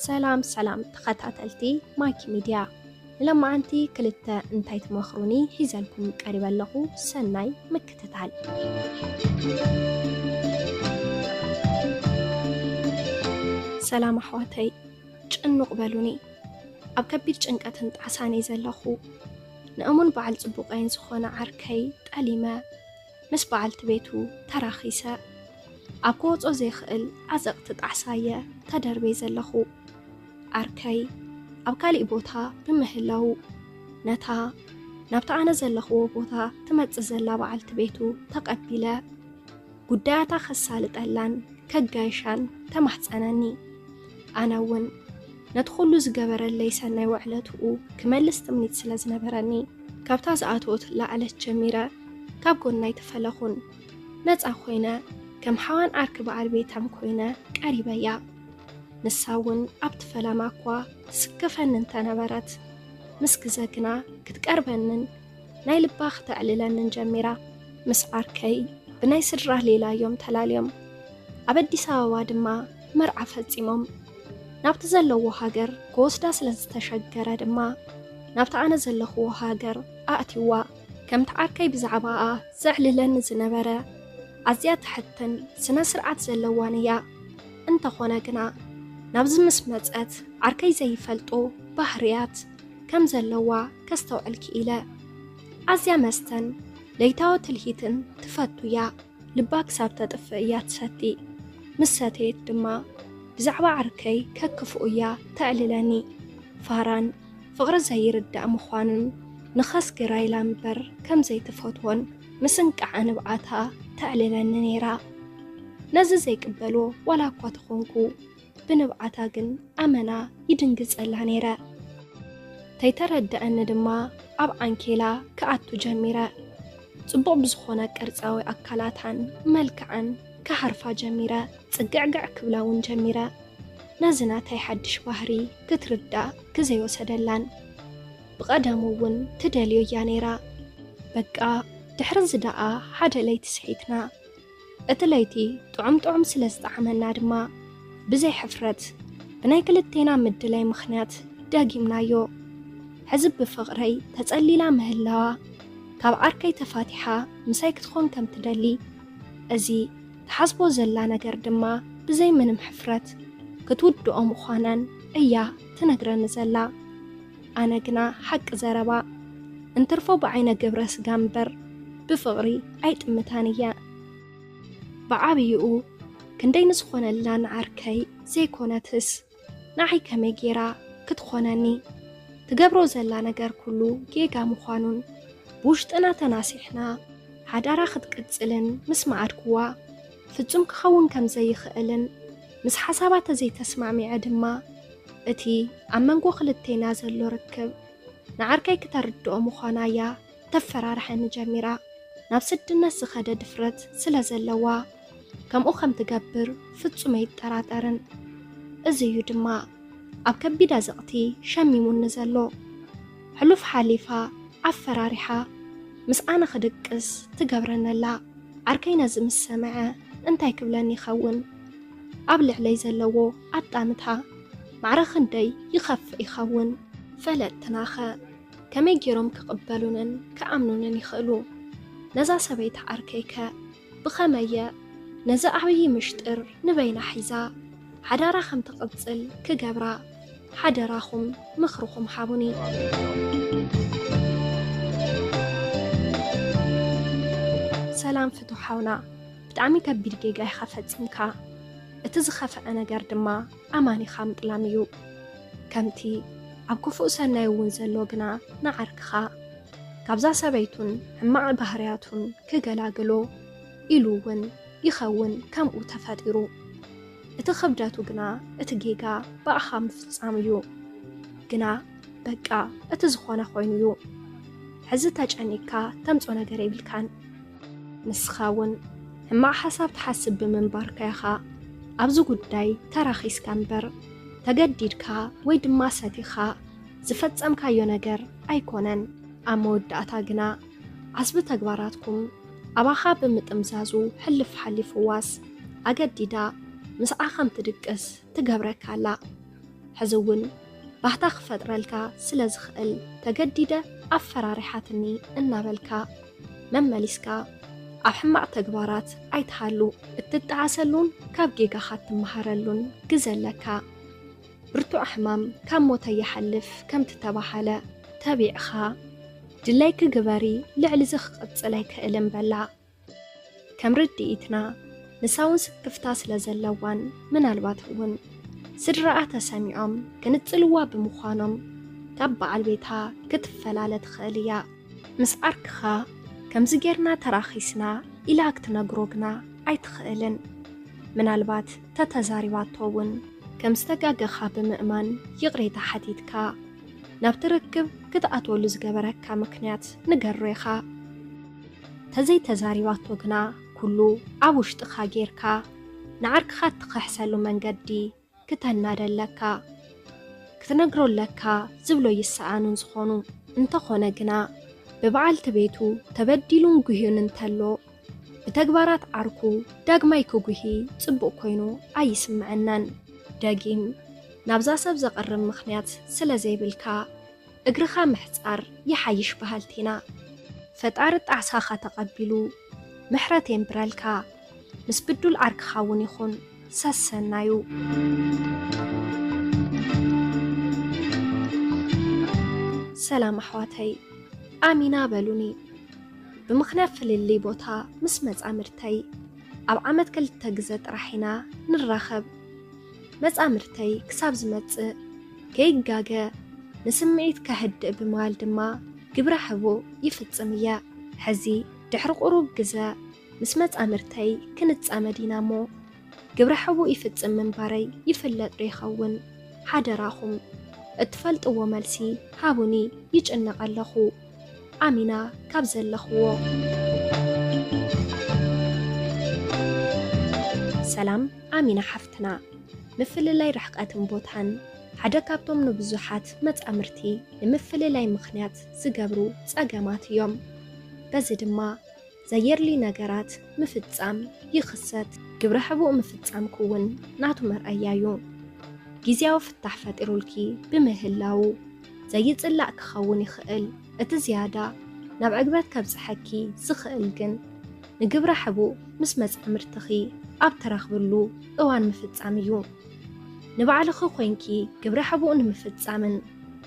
ሰላም ሰላም ተኸታተልቲ ማኪ ሚድያ፣ ንለማዓንቲ ክልተ እንታይ ትመኽሩኒ ሒዘልኩም ቀሪበ ኣለኹ። ሰናይ ምክትታል። ሰላም ኣሕዋተይ፣ ጭኑቕ በሉኒ። ኣብ ከቢድ ጭንቀትን ጣዕሳን እየ ዘለኹ። ንእሙን በዓል ጽቡቐይን ዝኾነ ዓርከይ ጠሊመ፣ ምስ በዓልቲ ቤቱ ተራኺሰ፣ ኣብ ክወጾ ዘይክእል ዓዘቕቲ ጣዕሳ እየ ተደርብየ ዘለኹ። ዓርከይ ኣብ ካሊእ ቦታ ብምህላዉ፣ ነታ ናብቲ ኣነ ዘለኽዎ ቦታ ትመጽእ ዘላ በዓልቲ ቤቱ ተቐቢለ፣ ጉዳያታ ከሳልጠላን ከጋይሻን ተማሕጸነኒ። ኣነ እውን ነቲ ኩሉ ዝገበረለይ ሰናይ ውዕለትኡ ክመልስ ትምኒት ስለ ዝነበረኒ፣ ካብታ ዝኣተወት ላዕለት ጀሚረ ካብ ጎና ኣይተፈለኹን። ነጻ ኮይነ፣ ከም ሓዋን ዓርኪ በዓል ቤታም ኮይነ ቀሪበያ። ንሳ እውን ኣብቲ ፈለማ እኳ ትስከፈኒ እንተነበረት፣ ምስ ግዘ ግና ክትቀርበንን ናይ ልባ ክተዕልለንን ጀሚራ። ምስ ዓርከይ ብናይ ስድራ ሌላ እዮም ተላልዮም። ኣብ ኣዲስ ኣበባ ድማ መርዓ ፈጺሞም። ናብቲ ዘለዎ ሃገር ክወስዳ ስለ ዝተሸገረ ድማ፣ ናብቲ ኣነ ዘለኽዎ ሃገር ኣእትይዋ። ከምቲ ዓርከይ ብዛዕባኣ ዘዕልለኒ ዝነበረ፣ ኣዝያ ትሕትን ስነ ስርዓት ዘለዋን እያ። እንተኾነ ግና፣ ናብዚ ምስ መጸት ዓርከይ ዘይፈልጦ ባህርያት ከም ዘለዋ ከስተውዕል ክኢለ። ኣዝያ መስተን ለይታዊ ትልሂትን ትፈቱ እያ። ልባ ክሳብ ተጥፍእ እያ ትሰቲ። ምስ ሰተየት ድማ ብዛዕባ ዓርከይ ከክፍኡ እያ ተዕልለኒ። ፋራን ፍቕሪ ዘይርዳእ ምዃኑን ንኸስግራ ኢላ እምበር ከም ዘይትፈትዎን ምስ እንቃዓ ንብዓታ ተዕልለኒ ነይራ። ነዚ ዘይቅበሎ ዋላ እኳ ተኾንኩ፣ ብንብዓታ ግን ኣመና ይድንግጸላ ነይረ። ተይተረድኣኒ ድማ ኣብ ዓንኬላ ክኣቱ ጀሚረ። ጽቡቕ ብዝኾነ ቅርጻዊ ኣካላታን መልክዓን ክሃርፋ ጀሚረ። ጽግዕግዕ ክብላ እውን ጀሚረ። ነዚ ናተይ ሓድሽ ባህሪ ክትርዳእ ግዜ ኣይወሰደላን። ብቐደሙ እውን ትደልዮ እያ ነይራ። በቃ፣ ድሕሪ እዚ ደኣ ሓደ ለይቲ ስሒትና። እቲ ለይቲ ጥዑም ጥዑም ስለ ዝጠዓመና ድማ፣ ብዘይ ሕፍረት ብናይ ክልቴና ምድላይ ምኽንያት ደጊምናዮ። ሕዚ ብፍቕረይ ተጸሊላ ምህላዋ፣ ካብ ዓርከይ ተፋቲሓ ምሳይ ክትኾን ከም ትደሊ፣ እዚ ትሓስቦ ዘላ ነገር ድማ ብዘይ ምንም ሕፍረት ክትውድኦ ምዃናን እያ ትነግረኒ ዘላ። ኣነ ግና ሓቂ ዘረባ እንትርፎ ብዓይነ ግብረ ስጋ እምበር ብፍቕሪ ኣይጥምታን እየ። ብዓብይኡ ክንደይ ንዝኾነላ ንዓርከይ ዘይኮነትስ፣ ንዓይ ከመይ ጌራ ክትኾነኒ? ትገብሮ ዘላ ነገር ኩሉ ጌጋ ምዃኑን ብውሽጥና ተናሲሕና ሓዳራ ክትቅጽልን ምስ መዓድኩዋ፣ ፍጹም ክኸውን ከም ዘይኽእልን ምስ ሓሳባ ተዘይተስማዕሚዐ ድማ፣ እቲ ኣብ መንጎ ክልቴና ዘሎ ርክብ ንዓርከይ ክተርድኦ ምዃና እያ ተፈራርሐኒ ጀሚራ። ናብ ስድነት ዝኸደ ድፍረት ስለ ዘለዋ፣ ከምኡ ከም ትገብር ፍጹም ኣይጠራጠርን። እዚ እዩ ድማ ኣብ ከቢድ ኣዘቕቲ ሸሚሙኒ ዘሎ። ሕሉፍ ሓሊፋ ኣፈራሪሓ ምስ ኣነ ክድቅስ ትገብረኒ ኣላ። ዓርከይ ነዚ ምስ ሰምዐ እንታይ ክብለኒ ይኸውን? ኣብ ልዕለይ ዘለዎ ኣጣምታ ማዕረ ክንደይ ይኸፍእ ይኸውን? ፈለጥትናኸ ከመይ ገይሮም ክቕበሉንን ክኣምኑንን ይኽእሉ? ነዛ ሰበይቲ ዓርከይከ ብኸመየ ነዚ ዓብዪ ምሽጥር ንበይና ሒዛ ሓዳራ ከም ትቕጽል ክገብራ? ሓደራኹም ምኽርኹም ሃቡኒ። ሰላም ፍቱሕ ሓውና፣ ብጣዕሚ ከቢድ ጌጋ ኢኻ ፈጺምካ። እቲ ዝኸፍአ ነገር ድማ ኣማኒኻ ምጥላም እዩ። ከምቲ ኣብ ክፉእ ሰናይ እውን ዘሎ ግና ንዓርክኻ፣ ካብዛ ሰበይቱን ሕማቕ ባህርያቱን ክገላግሎ ኢሉ እውን ይኸውን ከምኡ ተፈጢሩ። እቲ ክብደቱ ግና እቲ ጌጋ ብኣኻ ምፍጻም እዩ። ግና በቃ እቲ ዝኾነ ኮይኑ እዩ። ሕዚ ተጨኒቅካ ተምጾ ነገር የብልካን። ንስኻ እውን ሕማቕ ሓሳብ ትሓስብ ብምንባርካ ኢኻ ኣብዚ ጉዳይ ተራኺስካ እምበር፣ ተገዲድካ ወይ ድማ ሰቲኻ ዝፈጸምካዮ ነገር ኣይኮነን። ኣብ መወዳእታ ግና ዓስቢ ተግባራትኩም ኣባኻ ብምጥምዛዙ ሕልፍ ሓሊፍዋስ ኣገዲዳ ምስኣ ከም ትድቅስ ትገብረካ ኣላ። ሕዚ እውን ባህታ ክፈጥረልካ ስለ ዝኽእል ተገዲደ ኣፈራሪሓትኒ እናበልካ መመሊስካ ኣብ ሕማቕ ተግባራት ኣይትሃሉ። እትጠዓሰሉን ካብ ጌጋኻ እትመሃረሉን ግዘ ኣለካ። ብርቱዕ ሕማም ካብ ሞተ ይሓልፍ ከም ትተባሃለ ተቢዕኻ ድለይኪ ግበሪ፣ ልዕሊ እዚ ክቕጽል ኣይክእልን በላ። ከም ርድኢትና ንሳ እውን ስክፍታ ስለ ዘለዋን ምናልባት እውን ስድራኣ ተሰሚዖም ክንጽልዋ ብምዃኖም ካብ በዓል ቤታ ክትፈላለ ትኽእል እያ። ምስ ዓርክኻ ከምዚ ጌርና ተራኺስና ኢላ ክትነግሮ ግና ኣይትኽእልን። ምናልባት ተተዛሪባቶ እውን ከም ዝተጋገኻ ብምእማን ይቕሬታ ሓቲትካ ናብቲ ርክብ ክትኣትወሉ ዝገበረካ ምኽንያት ንገሮ ኢኻ። ተዘይተዛሪባቶ ግና ኩሉ ኣብ ውሽጥኻ ጌርካ ንዓርክኻ እትኸሕሰሉ መንገዲ ክተናደ ኣለካ። ክትነግሮ ኣለካ ዝብሎ ይሰኣኑን ዝኾኑ። እንተኾነ ግና ብበዓልቲ ቤቱ ተበዲሉን ጉህዩን እንተሎ ብተግባራት ዓርኩ ዳግማይ ክጉሂ ጽቡቕ ኮይኑ ኣይስምዐናን። ደጊም ናብዛ ሰብ ዘቕርብ ምኽንያት ስለ ዘይብልካ እግርኻ ምሕጻር ይሓይሽ በሃልቲና። ፈጣሪ ጣዕሳኻ ተቐቢሉ ምሕረት የንብረልካ፣ ምስ ብዱል ዓርክኻ እውን ይኹን ሰሰናዩ። ሰላም ኣሕዋተይ፣ ኣሚና በሉኒ። ብምኽንያት ፍልልይ ቦታ ምስ መጻምርተይ ኣብ ዓመት ክልተ ግዘ ጥራሕ ኢና ንራኸብ። መጻምርተይ ክሳብ ዝመጽእ ከይጋገ ንስምዒት ከህድእ ብምባል ድማ ግብረ ሕቡእ ይፍጽም እየ። ሕዚ ድሕሪ ቁሩብ ግዘ ምስ መጻምርተይ ክንጻመድ ኢና እሞ ግብረ ሕቡእ ይፍጽም ምንባረይ ይፍለጥ ዶ ይኸውን? ሓደራኹም እትፈልጥዎ መልሲ ሃቡኒ፣ ይጭነቕ ኣለኹ። ኣሚና ካብ ዘለኽዎ። ሰላም ኣሚና ሓፍትና፣ ምፍልላይ ርሕቀትን ቦታን ሓደ ካብቶም ንብዙሓት መጻምርቲ ንምፍልላይ ምኽንያት ዝገብሩ ጸገማት እዮም። በዚ ድማ ዘየድሊ ነገራት ምፍጻም ይኽሰት። ግብረ ሕቡእ ምፍጻም ክውን ናቱ መርኣያ እዩ። ግዝያዊ ፍታሕ ፈጢሩልኪ ብምህላዉ ዘይጽላእ ክኸውን ይኽእል። እቲ ዝያዳ ናብ ዕግበት ከብጽሐኪ ዝኽእል ግን ንግብረ ሕቡእ ምስ መጻምርትኺ ኣብ ትረኽብሉ እዋን ምፍጻም እዩ። ንባዕልኺ ኮይንኪ ግብረ ሕቡእ ንምፍጻምን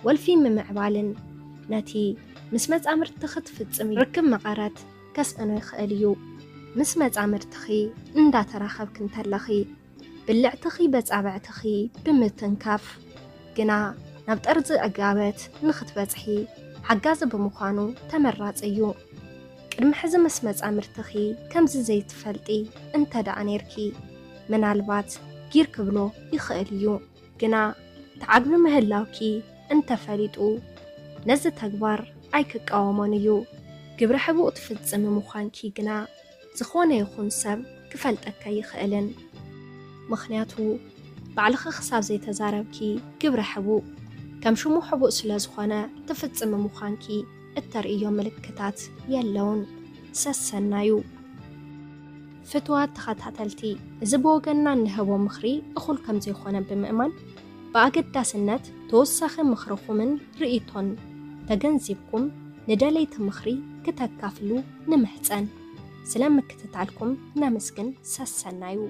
ወልፊ ምምዕባልን ነቲ ምስ መጻምርትኺ ትፍጽሚ ርክብ መቐረት ከስእኖ ይኽእል እዩ። ምስ መጻምርትኺ እንዳተራኸብኪ እንተለኺ ብልዕትኺ በጻብዕትኺ ብምትንካፍ ግና ናብ ጠርዚ ዕጋበት ንኽትበጽሒ ሓጋዚ ብምዃኑ ተመራጺ እዩ። ቅድሚ ሕዚ ምስ መጻምርትኺ ከምዚ ዘይትፈልጢ እንተ ደኣ ኔርኪ ምናልባት ጊር ክብሎ ይኽእል እዩ። ግና ትዓግቢ ምህላውኪ እንተፈሊጡ ነዚ ተግባር ኣይክቃወሞን እዩ። ግብረ ሕቡእ ትፍጽሚ ምዃንኪ ግና ዝኾነ ይኹን ሰብ ክፈልጠካ ኣይኽእልን። ምኽንያቱ ባዕልኺ ክሳብ ዘይተዛረብኪ ግብረ ሕቡእ ከም ሽሙ ሕቡእ ስለ ዝኾነ ትፍጽሚ ምዃንኪ እተርእዮ ምልክታት የለውን። ሰሰናዩ። ፍትዋት ተኸታተልቲ፣ እዚ ብወገንና እንህቦ ምኽሪ እኹል ከም ዘይኮነ ብምእማን ብኣገዳስነት ተወሳኺ ምኽርኹምን ርእይቶን ተገንዚብኩም ንደለይቲ ምኽሪ ክተካፍሉ ንምሕጸን። ስለ ምክትታልኩም ነመስግን። ሰሰናዩ።